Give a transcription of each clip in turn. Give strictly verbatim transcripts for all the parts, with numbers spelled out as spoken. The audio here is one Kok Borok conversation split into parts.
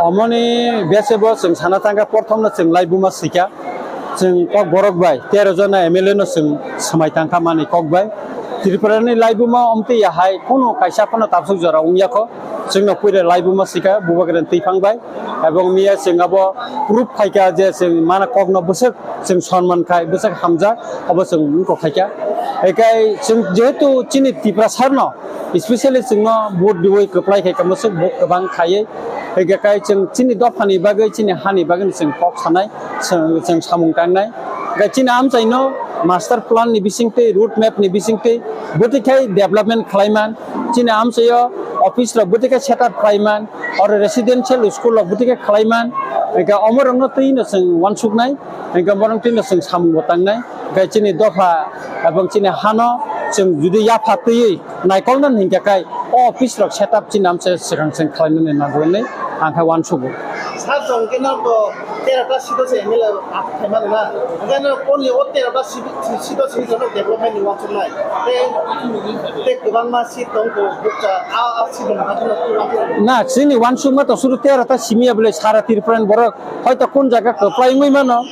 Omoni bese bo chwng sana thangkha, porthomno chwng laibuma swikha. Chwng Kokborok bai tero jona M L A no chwng swmai tangkha mani kok bai. Tripura ni laibuma omtwi yahai kunu kaisa phano tabsuk jora wngya kho. Chwngno puila laibuma swikha Bubagra ni twiphang bai. Ebong miya chwng abo proof phaikha je chwng mana kokno bwswk chwng sonman khai, bwswk hamjak, abo chwng wngkok khaikha. Ekai chwng jehetu chini Tiprasarno, specially chwngno vote diwi kwplai khai kamo swk vote kwbang khaiwi. Ekai chwng chini dophani bagwi, chini hani bagwi chwng kok sanai, chwng, chwng samung tangnai. Ekai chini amchaino master plan ni bisingtwi, road map ni bisingtwi, bwtwi khai development khlaiman, chini amchaio office rok bwtwi khai set up khlaiman, oro residential school rok bwtwi khai khlaiman, ekai omorokno twino chwng wansuknai. Hingke borok tino chwng samung bo tangnai, hingke chini dopha ebong chini hano chwng jodi yapha twiwi naikolna hingka khe o office rok set up chini amse swkang swkang khlainani nango hinwi ang khe uansugo. Sir, chwng khe no to tero ta seat o se M L A khaima rwna, hingke no only o tero ta seat, seat o simi no development ni uansuknai. Tei, tei kwbangma seat tong kho, bukcha, a, a seat rok no. Na, chini uansukma to suru tero ta simi ya bole sara Tripura ni borok. Hoito kun jaga kwplai wngwi mano,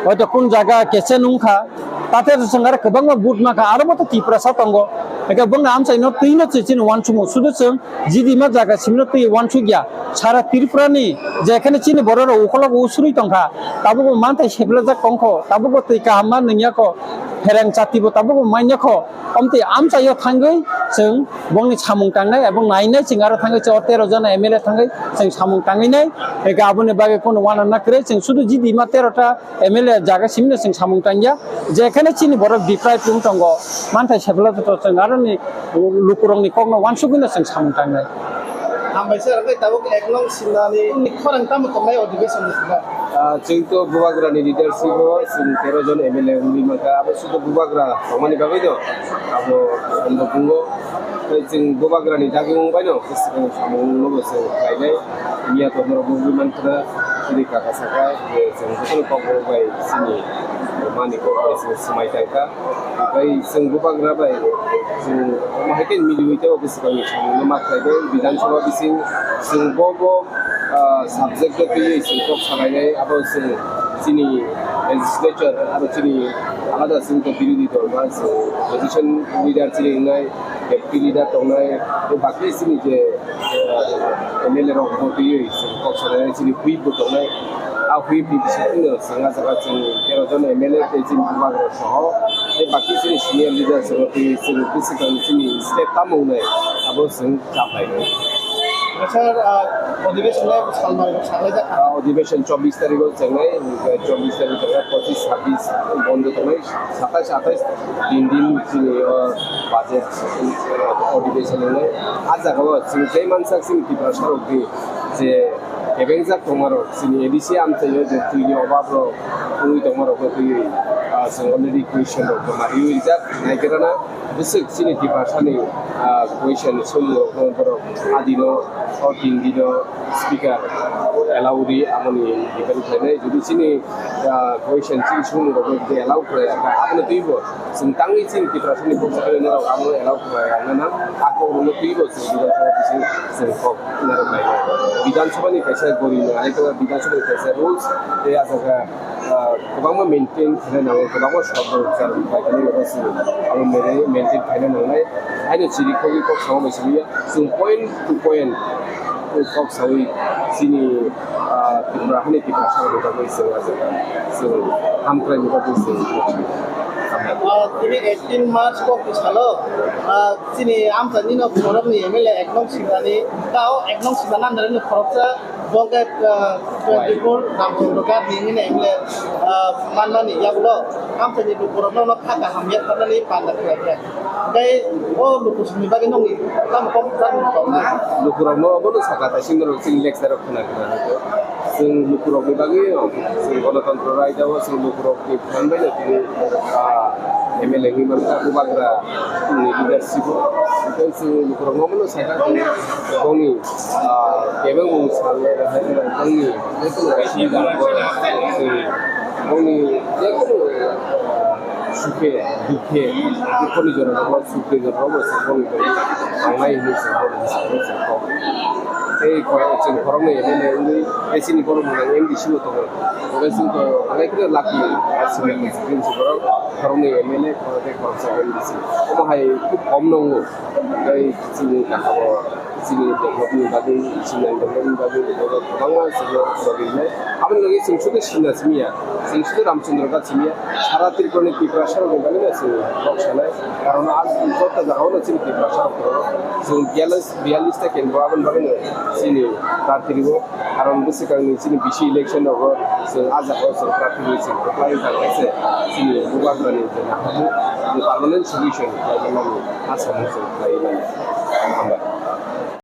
hoito kun jaga kechen wngkha, tate chwng aro kwbangma vote mankha, aro bo to Tiprasa tongo. Hingke bongni amchaino twino chwng chini uansugo, sudu chwng jidima jaga simino twi uansukya. Sara Tripura ni jekhane chini borok rok ukolok usuri tongkha, tabukbo manthai seplajak tongkho, tabukbo twi kaham ma nwngyakho, phereng chatibo tabukbo manyakho. Omtwi amchaio thangwi chwng bongni samung tangnai, ebong nainai chwng aro thangwi chwng o tero jona M L A thangwi chwng samung tangwi nai. Ega aboni bagwi kono uanana kwrwi chwng sudu jidima tero ta M L A jaga simino chwng samung tangya. Jekhane chini borok deprive wng tongo, manthai sebla joto chwng aroni lukurokni kokno uansugwino chwng samung tangnai. Hambai sir, hwnkhe tabuk ek nong simnani khorang tamo tongnai o division ni sila? Ah, chwng to Bubagrani leadership o chwng tero jon M L A wngwi mankha, abo sudu Bubagra tongmani bagwi no abo sambo pungo. Tei chwng Bubagrani dagimung bai no bwswkang samung no bo chwng khlainai. Miya to norok bo wngwi mankha, chini kaka saka je chwng jotono kok bai chini mani kok bai chwng swmai tangkha. Bai chwng Bubagra bai chwng omo hai khe miliwi tei bwswkangni samungno ma khlai bai. Bidhan Sabha bising chwng bo bo, ah, subject o twiwi chwng kok salainai, abo chwng chini legislature aro chini alada chwng to birodhi dol ba chwng opposition leader chini wngnai, deputy leader tongnai, tei bakhe chini je M L A rok bo twiwi chwng kok salainai, chini whip bo tongnai. A whip ni bisingtwi no chwng ah jaga chwng tero jon M L A tei chini Bubagra soho tei baki chini senior leaders rok twiwi chwng bwswkang chini state tamo wngnai abo chwng chaplainai. Sir, ah, odhibeson le salmari rok saklai jak. Ah, odhibeson chobbish tarikh o chengnai, chobbish tarikh o chengnai, pochish, sabbish bondo tongnai, satais, atais tin din chini o budget odhibeson wngnai. Ah jaga o chwng tei mansak chini Tiprasa rok di je kebengjak tongmarok, chini A D C amchaio je twini obab rok wngwi tongmarokno twiwi, ah, chwng already question rok joma riwi rijak, naikerana bwswk chini Tiprasani, ah, question ni swngmungrokno borok adino, o tin dino speaker allow ri, amoni depend khlainai. Jodi chini, ah, question chini swngmungrokno jodi allow khlai, abono twibo Chwng tangwi chini Tiprasani kok sakni norok amo allow khlai rwna nang, a kok rwno twibo chwng Bidhan Sabha bising chwng kok narwk lai. Bidhan Sabha ni kaisa gori no, ai khe Bidhan Sabha ni kaisa rules, tei a jaga, ah, kwbangma maintain khaina nango, kwbangma short rok jar bai khe abo chwng amo maintain khaina nangnai. Haino chiri khogwi kok sama bai simi ya, chwng point to point kok sawi chini ah, Tripura hani Tiprasa ni bagwi chwng ah jaga chwng hamkrai ni bagwi chwng. Ah, tini eighteen March kok ni salo, ah, chini amchaini no khorok ni M L A ek nong Simrani, tao ek nong Simrani andar ni khoroksa bongke, ah, twenty-four Ramchandra Ghat ni hini M L A, ah, manmani yagulo amchaini lukurok no kha kaham yak kharnani panda khlai kha. Tei o lukusongni bagwi nongni tamo kok tamo tongna? Lukurokno obono sakha, taisingno rok chini lecture rok khna khna. Chwng lukurokni bagwi, chwng Ganatantro Raida o chwng lukurokni phan bai no tini, ah, M L A wngwi mankha, Bubagra ni leadership o. Tei chwng lukurokno obono sakha, bongni, ah, kebengmung sal, bongni, bongni, bongni, sukhe, dukhe, dukhoni jorao, sukhe jorao, se boni bagwi tangnai hinwi se boni bagwi se kok. Tei khorok, chwng khoroknwi M L A wngwi, tei chini borok ni M D C bo tongo. Tei chwng to belai kheno lucky, aswk lucky chwng borok khoroknwi M L A, khorok tei khoroksa M D C. Omo hai khub kom no wngo. Tei chini kaka bo chini development ni bagwi, chini development ni bagwi kwbangma chwngno khoroknwi. Aboni logi chwng sudu sinna simiya, chwng sudu Ramchandra Ghat simiya, sara Tripura ni Tiprasa rok ni bagwi no chwng kok sanai. Karon a joto jaga o no chini Tiprasa rok tongo. Chwng biyalish, biyalish ta kendro aboni bagwi no chini prarthi rwo. Karon bwswkangni chini bisi election rogo chwng a jagao chwng prarthi rwi chwng kwplai wngkha khe se chini Bubagrani je naharmung je permanent solution khlai mani asa mung chwng khlai mani. Hambai.